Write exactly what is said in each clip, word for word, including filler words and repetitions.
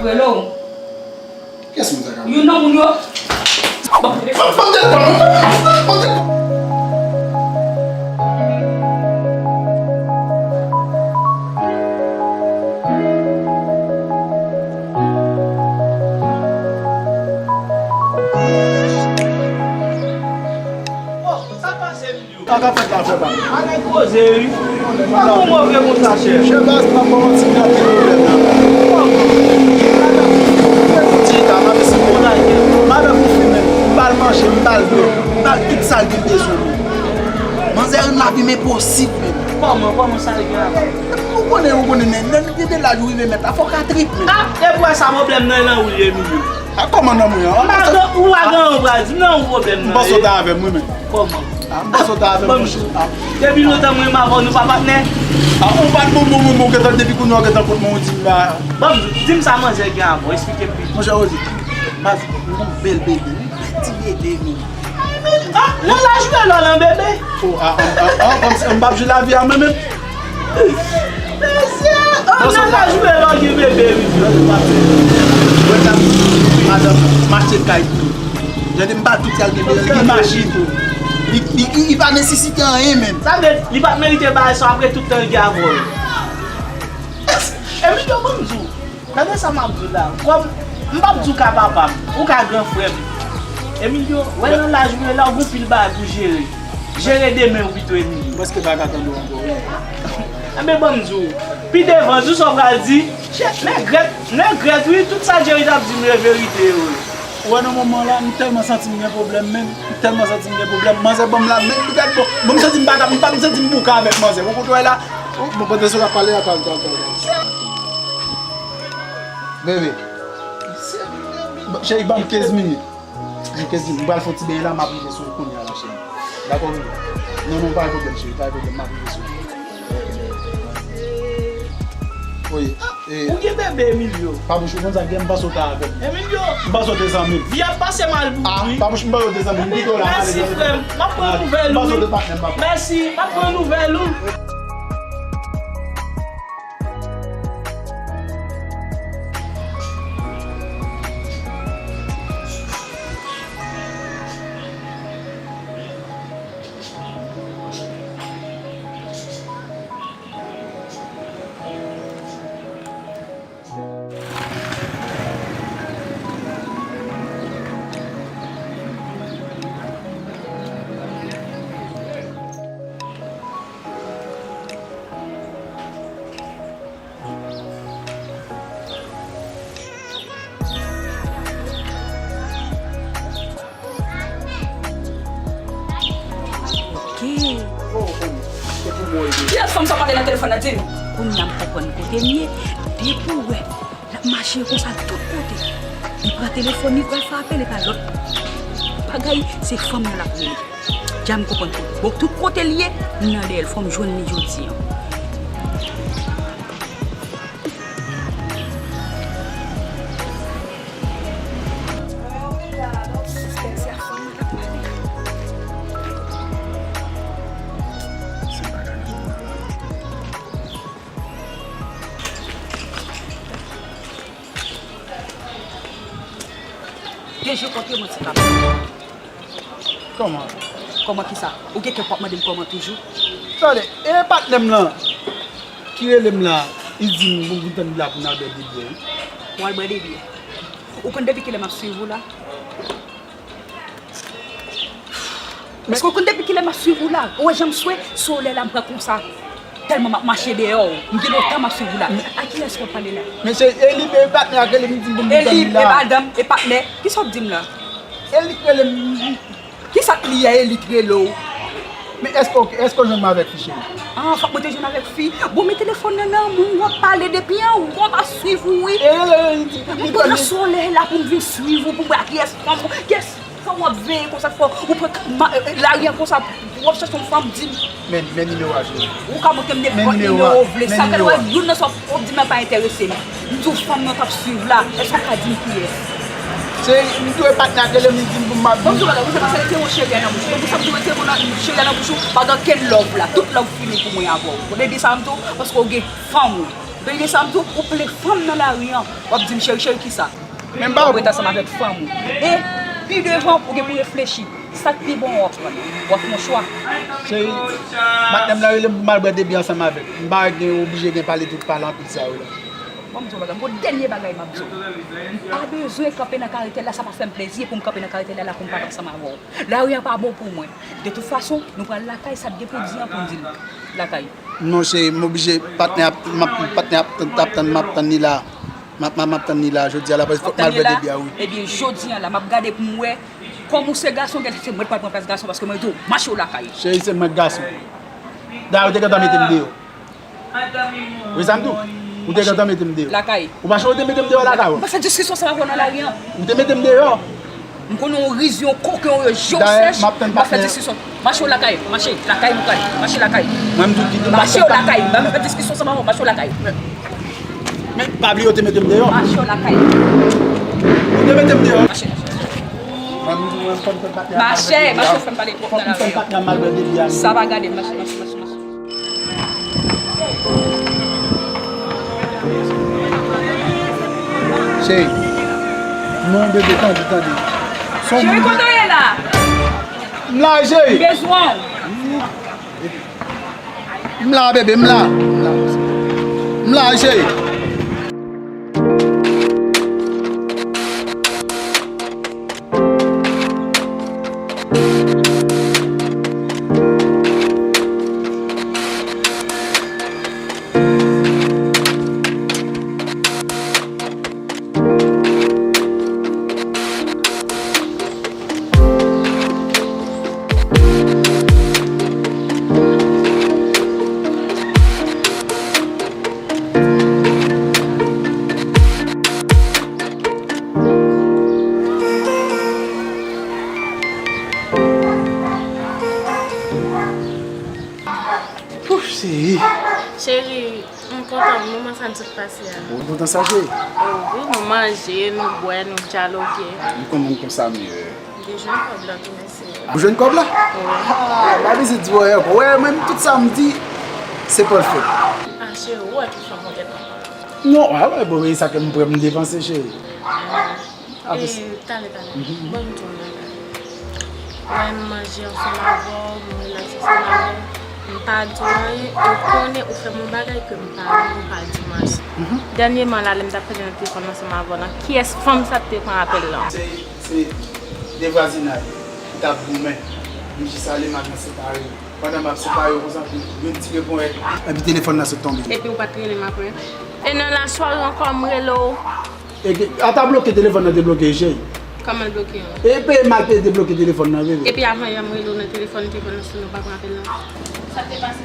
Relo. Kiyès moun sa ka? Youn nan moun yo. Ban m telefòn mwen. Ban m telefòn. Bon, sa pase, Milio? Sa k ap fèt la, frè pa m? Pa gen koze, wi. Pa gen move konsa, chè. Chè baz, m ap ba w manti, m ap fè pwoblèm la. Madan pou fè yon ti chita, m ap esplike w. Madan pou fimen, m ba l manje, m ba l dlo, m ba l tout sa l gen bezwen. Manzè rann lavi m enposib menm. Kòman, kòman sa l gen la? Ou konnen, ou konnen, men, nan depi laj ou rive mèt la, fò w ka trip menm. Ah, e pou wè sa pwoblèm nan, nan ou l ye, Milio. A kòman nan mwen an? M pa gen, ou pa gen anyen ou pral di m, nan ou pwoblèm nan ye. M panse w ta avè m, wi, men. Kòman? Ah, m panse w ta avè m, monchè. Ah. Depi lontan mwen menm avè w, nou pa patnè. Ah, ou pa t bon, bon, bon, bon, gentan depi kounye a, w gentan pot mwen, ou di m ba. Ban m di w, di m sa manzè gen avè w, esplike m pito. Monchè Rosie, baz, ou gon bèl bebe, wi, bèl ti bebe, men. Ah, nan laj ou ye lò lan bebe. Oh, ah, ah, ah, ah, kòmsi m p ap jwi lavi a mwen menm. Mesye, oh, nan laj ou ye lò gen bebe, wi. Wè sa, madanm, m achte kay pou li. Jodi m ba l tout sa l gen bezwen, li gen machin tou. Li, li, li, li pa nesesite anyen menm. Sa vle di, li pa t merite bagay sa apre tout tan l gen avè w. Emilio, ban m di w. Tande sa m ap di w la. Kòm, m p ap di w ka papa m, ou ka gran frè m. Emilio, wè nan laj ou ye la, ou gon pil bagay pou jere. Jere demen w pito, Emilio. Prèske pa ka tande w ankò, wi. Enben, ban m di w. Pi devan, di w sa w pral di. Chè, nègrèt, nègrèt, wi, tout sa Jerry t ap di m, se verite yo, wi. Ou wè nan moman la, m tèlman santi m gen pwoblèm menm, m tèlman santi m gen pwoblèm. Manzè ban m la, menm li gad bon, bon, m santi m pa ka, m pa, m santi m bouka avèk manzè. Ou konprann la? Ou, bon, pandan se w ap pale a, tal, tal, tal, tal. Bebe. Bon, cheri, ban m kenz minit. Ban m kenz minit. M pral fè yon ti benyen la, m ap rive sou ou kounye a la, cheri. Dakò, bebe? Non, non, pa gen pwoblèm, cheri, pa gen pwoblèm, m ap rive sou ou. Oye, e, ou gen bebe, Emilio. Papouch, ou konn sa k gen, m panse w ta avè m. Emilio! M panse w te zanmi m. Vi ap pase mal pou ou, wi. Ah, Papouch, m panse w te zanmi m. M kite w la, m ale. Mèsi, frè m. M ap pran nouvèl ou, wi. M panse w te patnè m, papa. Mèsi, m ap pran nouvèl ou. Ok. Kilès fanm sa w pale nan telefòn nan, di m? Kounye a m konprann kote l ye. Depi w wè l ap mache konsa tout kote, li pran telefòn li pral frape, li pa lòt bagay, se fanm nan l ap rele. Dja m konprann tout. Bon, tout kote l ye, m nan dèyè l, fò m jwenn li jodi a. Deje kontre mwen ti kap. Kòman? Kòman kisa? Ou gen kè pou w ap mande m kòman toujou? Tande, e patnè m lan ki rele m la, li di m pou m vin tann li la pou n al bwè de byè, wi. Pou w al bwè de byè? Ou konn depi kilè m ap swiv ou la? Èske w konn depi kilè m ap swiv ou la? Ou wè jan m swe? Solèy la m pran konsa. Tèlman m ap mache deyò, m gen lontan m ap swiv ou la. A kiyès w ap pale la? Mesye, e li, e patnè a k rele m, li di m pou m vin tann li la. E li, e madanm, e patnè. Kisa w ap di m la? E li k rele m. Kisa k li a, e li k rele w? Men èske, èske w jwenn m avèk fi, cheri? Ah, fòk mwen te jwenn avèk fi. Bon, men telefòn nan nan men w, w ap pale depi anwo, m ap swiv ou, wi. E, e, e, li di, li di, solèy la pou m vin swiv ou, pou m wè a kiyès fanm, kiyès fanm w ap veye konsa, fò ou pran lari a konsa, w ap chèche yon fanm, di m. Men, men nimewo a, cheri. Ou ka montre m nenpòt nimewo ou vle. Sa fè w wè youn nan sa w ap di m nan pa enterese m. M di w fanm nan k ap swiv la, èske w ka di m kiyès? Se, m di w e patnè a k rele m, li di m pou m ap vin. Bon, m di w bagay, ou se panse rete yon cheri a nan bouch ou. E pou sa m di w rete yon cheri a nan bouch ou, pa gen okenn love la. Tout love fini pou mwen avè w. Ou tande sa m di w? Paske w gen fanm ou. Tande sa m di w, ou plen fanm nan lari an, w ap di m cheri, cheri kisa? Men m pa w ap ret ansanm avèk fanm ou. E pi devan, ou gen pou reflechi. Sa k pi bon w ap pran? W ap fè yon chwa. Cheri, patnè m nan rele m pou m al bwè de byè ansanm avè l. M pa gen oblije gen pale tout pale anpil sa yo la. Ban m di w yon bagay, yon dènye bagay m ap di w. M pa bezwen kanpe nan karetèl la, sa pa fè m plezi pou m kanpe nan karetèl la pou m pa t ansanm avè w. Lari a pa bon pou mwen. De tout fason, nou pral lakay, sa t gen pou di an pou n di l lakay. Non cheri, m oblije, patnè ap, m ap, patnè ap, t ap tann, m ap tann li la. M ap, m ap, m ap tann li la, jodi a la, paske fòk m al bwè de byè, wi. Ebyen, jodi a la, m ap gade pou m wè, kòm ou se gason, gen se mwen k pral pran plas gason, paske mwen di w, mache w lakay. Cheri, se mwen k gason. Dayè, ou te gentan mete m deyò. Wi, sa m di w. Ou te gentan mete m deyò. Lakay. Ou pa chonje ou te mete m deyò lakay ou? M pa fè diskisyon sa avè w nan lari an. Ou te mete m deyò. M konnen w riz, yon koken, yon je w sèch. M pa fè diskisyon. Mache w lakay, mache, lakay nou pral, mache lakay. Mwen m tou kite. Mache w lakay, m pa fè diskisyon sa avè w, mache w lakay. Men, men, pa bliye ou te mete m deyò. Mache w lakay. Ou te mete m deyò. Mache, mache. Mwen m tou, mwen m fè m fè patnè. Mache, mache, w fè m pale twòp nan lari an. Fòk m fè m patnè m al bwè de byè. Sa pa gade, mache, mache, mache, mache. Cheri. Non, bebe, tande, tande. Cheri, kote w ye la? M la, cheri. M bezwen w. M la, bebe, m la. M la, cheri. Pouf, cheri. Cheri, m kontan moman sa n sot pase a. Ou kontan sa, cheri? O wi, nou manje, nou bwè, nou dyaloge. M konprann konsa m ye. M te jwenn kòb la tou, mèsi. Ou jwenn kòb la? Wi. Ah, pa bezwen di w anyen ankò. Wè, mwen, tout sa m di, se pa l fèt. Ah, cheri, ou wè ki fanm ou gentan pran. Non, a wè, bon, e sa ke m pran m depanse, cheri. Ah, e, talè, talè. Bon, m di w yon bagay. Wè, m manje ansanm avè w, m rilaks ansanm avè w. M pa di w anyen, e w konnen ou fè m yon bagay ke m pa renmen, ou pa di m anyen. Dènyèman la, lè m t ap pale nan telefòn ansanm avè w lan, kiyès fanm sa k te pran apèl lan? Se, se de vwazinay ki t ap goumen. M jis ale, m al nan separe yo. Pandan m ap separe yo konsa, pou youn tire ponyèt, epi telefòn nan sot tonbe. Epi ou pa t rele m apre? E nan lasware ankò, m rele w. E ke, ata bloke telefòn nan te bloke, cheri. Kòman l bloke an? E peye m al peye te bloke telefòn nan, bebe. Epi avan yè m rele w nan telefòn, telefòn nan sone, ou pa pran apèl lan. Sa k te pase?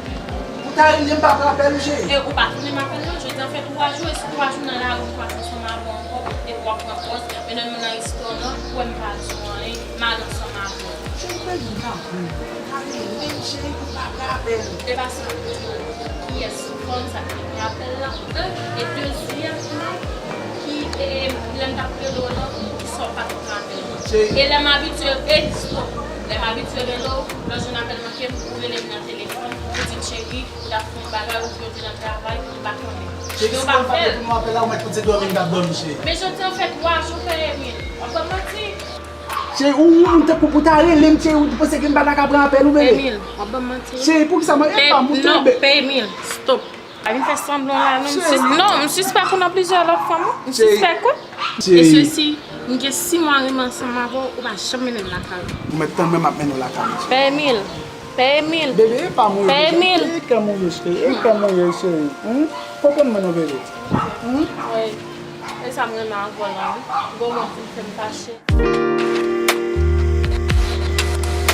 Ou ta rele m, m pa pran apèl ou, cheri. E ou pa tounen m apèl lan, jodi an fè twa jou, e si twa jou nan lari, m pase ansanm avè w ankò, epi w ap pran pòz, mennen m nan restoran, ou wè m pa di w anyen, m al ansanm avè w. Cheri, ou pèdi m tankou. Ou ta rele m, cheri, pou pa pran apèl. E pa sa. Kiyès? Fanm sa ki pran apèl lan, en, e dezyèmman, ki, e, e, lè m t ap rele w lan, poukisa w pa t pran apèl lan? E lè m abitye, e, stop. Lè m abitye rele w, lè w jwenn apèl manke m, ou rele m nan telefòn, ou di m, cheri, ou t ap fè yon bagay, oubyen w te nan travay, m pa konnen. Cheri, si w pa t rele m apèl la, ou mèt koute dòmi, m t ap dòmi, cheri. Men jodi an fè twa jou, frè Emil. W ap ban m manti? Cheri, ou, ou moun tankou pou ta rele m, cheri, ou panse ke m pa ta ka pran apèl ou, bebe? Emil, w ap ban m manti, wi. Cheri, poukisa mwen, e pa m ou tonbe. Non, Pè Emil, stop. Pa vin fè sanblan la, non. M sis-, non, m sispèk ou nan plizyè lòt fanm, wi. M sispèk ou. E sesi, m gen sis mwa renmen ansanm avè w, ou pa janm mennen m lakay ou. Ou mèt tann mwen, m ap mennen w lakay ou. Pè Emil, Pè Emil. Bebe, e pa m ou ye, cheri. E kè m ou ye, cheri. E kè m ou ye, cheri. Konprann mwen non, bebe. Wi. E sa m renmen avè w lan, wi. Gon mò ki fè m fache.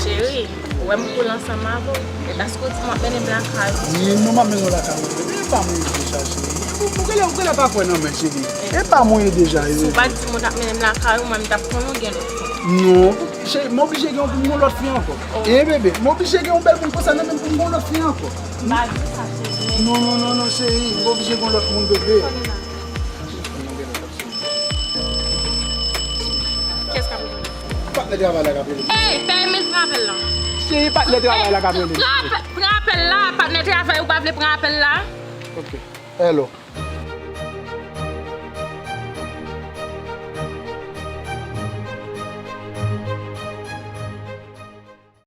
Cheri, ou wè m koul ansanm avè w. E paske w di m w ap mennen m lakay ou. Wi, non, m ap mennen w lakay ou. E pa mwen deja, cheri. Ou, ou genlè, ou genlè pa kwè nan mwen, cheri. E pa mwen deja, e. Si w pa t di m w t ap mennen m lakay ou, mwen m t ap konnen w gen lòt fanm. Non, cheri, m oblije gen yon, yon lòt fi ankò. E, bebe, m oblije gen yon bèl moun konsa nan men m pou m gen yon lòt fi ankò. M pa di sa, cheri. Non, non, non, non, cheri, m oblije gen yon lòt moun, bebe. Kiyès k ap rele m? Patnè travay la k ap rele m. Ey, Pè Emil, pran apèl lan. Cheri, patnè travay la k ap rele m. Pran apè-, pran apèl la, patnè travay ou pa vle pran apèl la? Ok. Hello.